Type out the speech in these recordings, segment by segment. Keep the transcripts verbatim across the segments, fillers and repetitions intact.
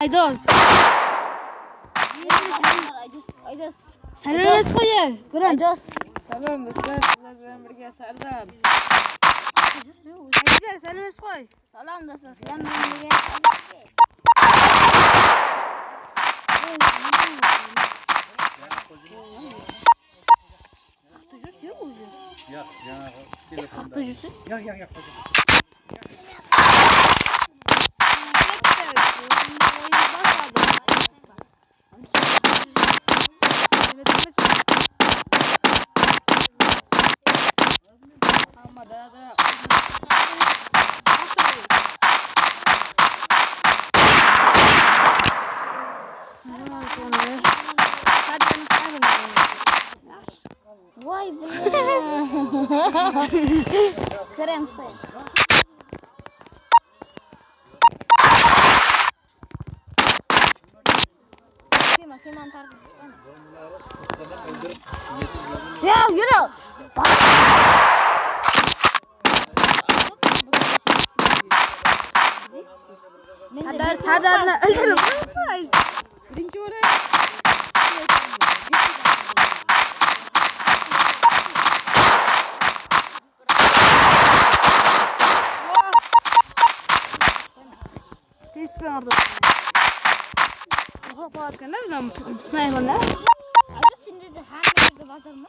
Aydos. Aydos. Aydos. Sálem emes ǵoy, Gúren. Aydos. Sálem, doslar, sizler menen birge Sardar. Aydos, sálem emes ǵoy. Salam, doslar, sizler menen birge. Qaqtı júrsiz ózi. Yaq, jańaǵı telefonda. Qaqtı júrsiz? Yaq, yaq, yaq. Vay, bile. Kóremiz ǵoy. Kema, kemanı tartıp. Ya, yúri. Sardar, Sardardı óltirip qoyıpsız. Birinshi oray. Tez penen urdı. Oha, palatkan da, mına snayper da. Ayda sende de hámme jerde bazar ma?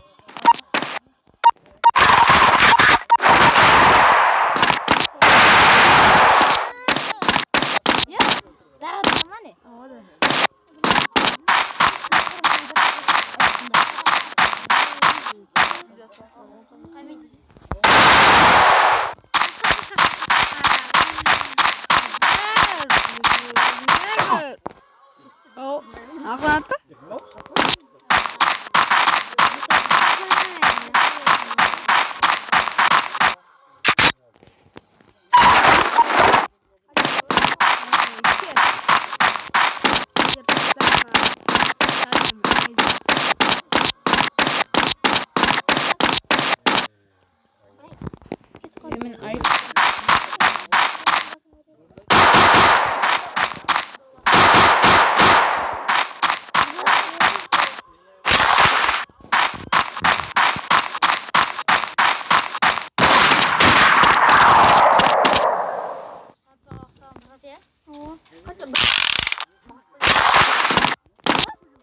Yaq, dara, dara, mane. Awa da.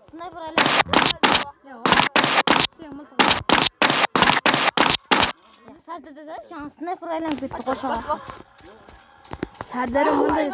Snayper aylan. Sardar da, da, jańa snayper aylanıp ketti, qorshaǵa. Sardar mınday.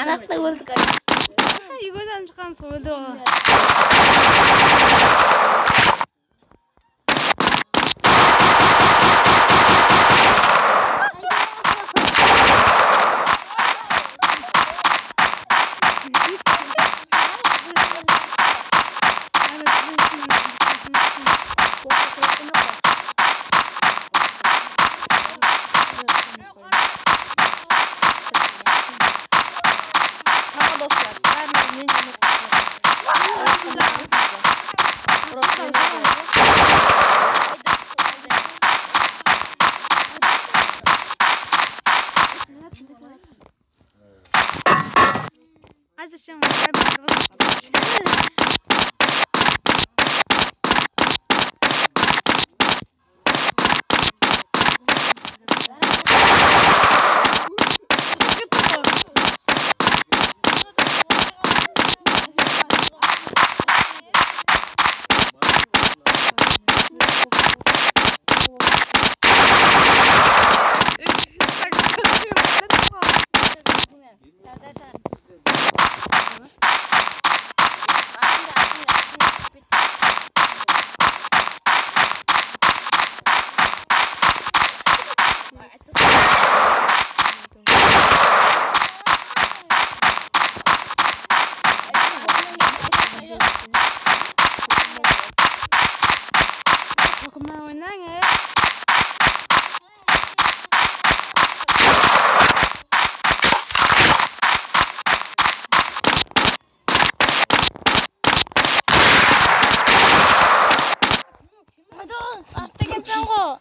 Anaqta óldik. Úyge adam shıqqan soń óldi ǵoy. Saw bol, doslar. Sizler menen men jumıs. Toqıma oynańız. Dos, artta ketsen ǵo.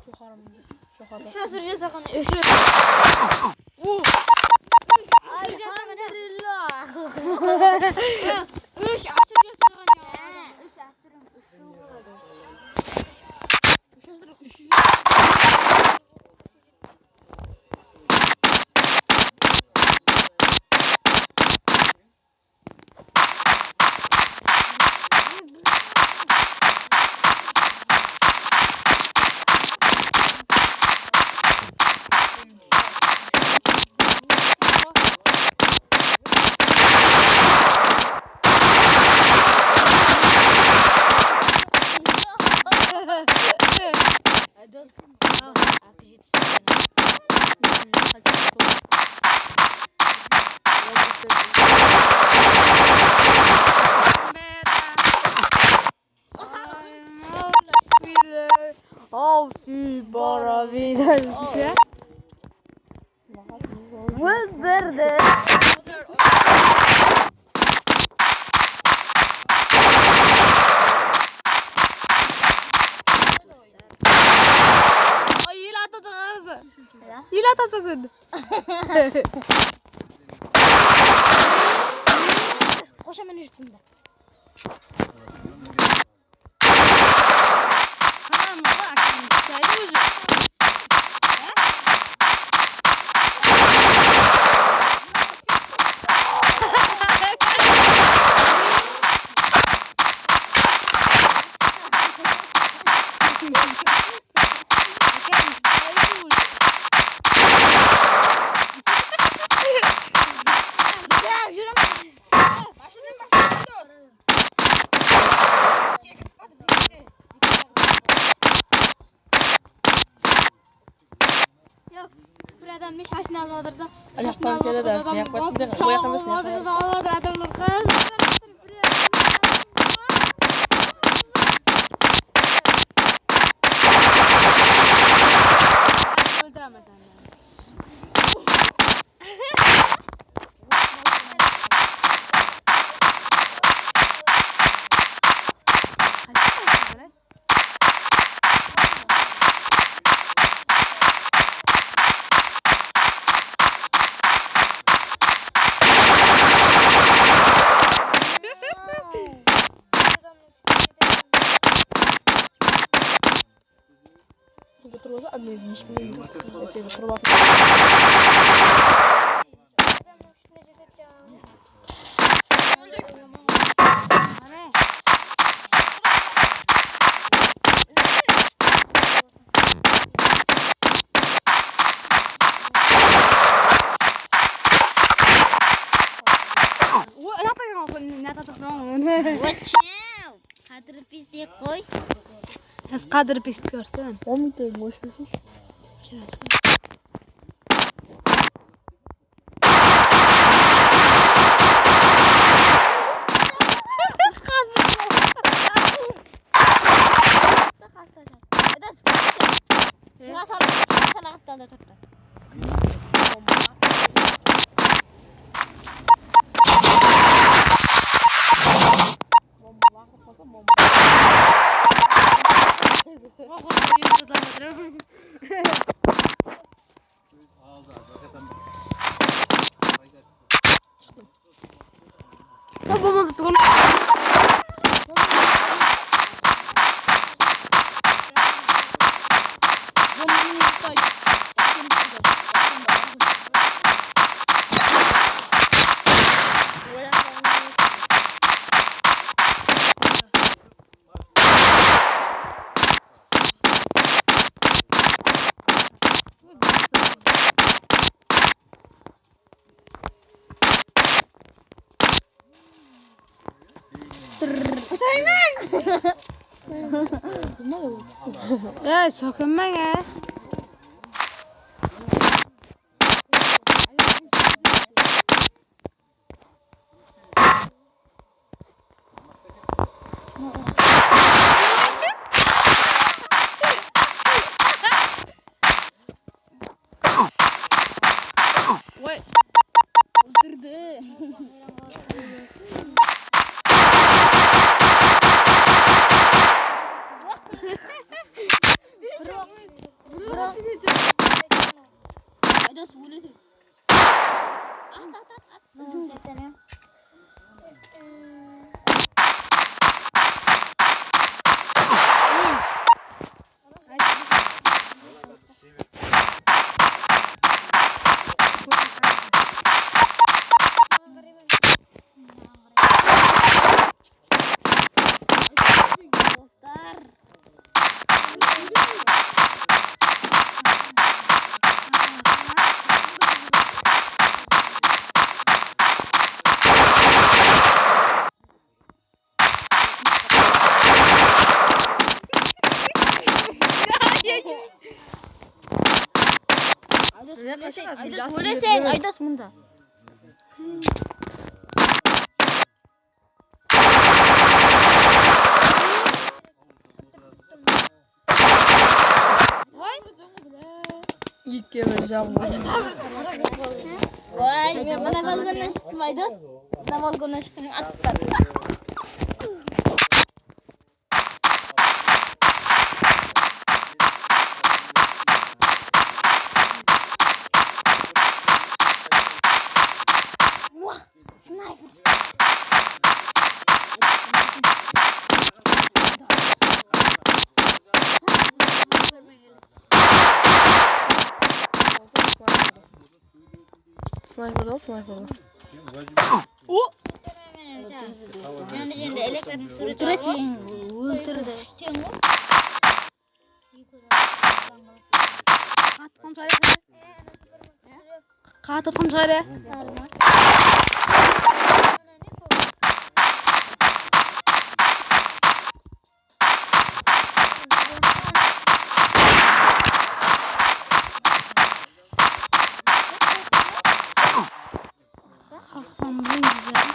Joqarı mindi. Joqarı. Úsh ásir jasaǵan. Úsh. Alhamdulillah. Úsh ásir jasaǵan ya. Úsh ásir, úsh jıl boladı. Úsh ásir, úsh jıl. Aw, siyip bara beyler. Ózberdi. Ay, el atadı, qızı. Ya. El atasań sen. Qosham, mine júripsin. Yoq, bir adam men shashın alıp atır da. Shashın alıp atır adam. Alıp atır, alıp atır adamlar. Óldire almaysań. Turıp alsın, anne, eshikten turıp alsın. Qara, Házir pistki kórsetemen. On minut óshirsiz. Shıǵa sala, shıǵa sala qaptalda turıptı. Ey, sókinmeń, e. Oy. Últirdi. Biraq, biraq. Aydos, óleseń. At, at, at, at. Uzın ketene. Dostlar. Aydos, óleseń, Aydos, mında. Ekkewi jaǵıp. Oy, men mına balkonnan shıqtım, Aydos. Mına balkonnan shıqtım, at tasladım. Wah, snayper. Snayper al, snayper al. O! Endi, endi elektrden súwret. Óltirdi. Qattı qılım shıǵar ya. Qattı qılım shıǵar ya. Qasqandıń gúzel.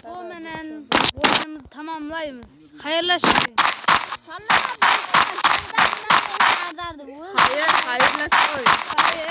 Sol menen oyınımızdı tamamlaymız. Hayırlashıń. Hayır, hayırlashıń. Hayır.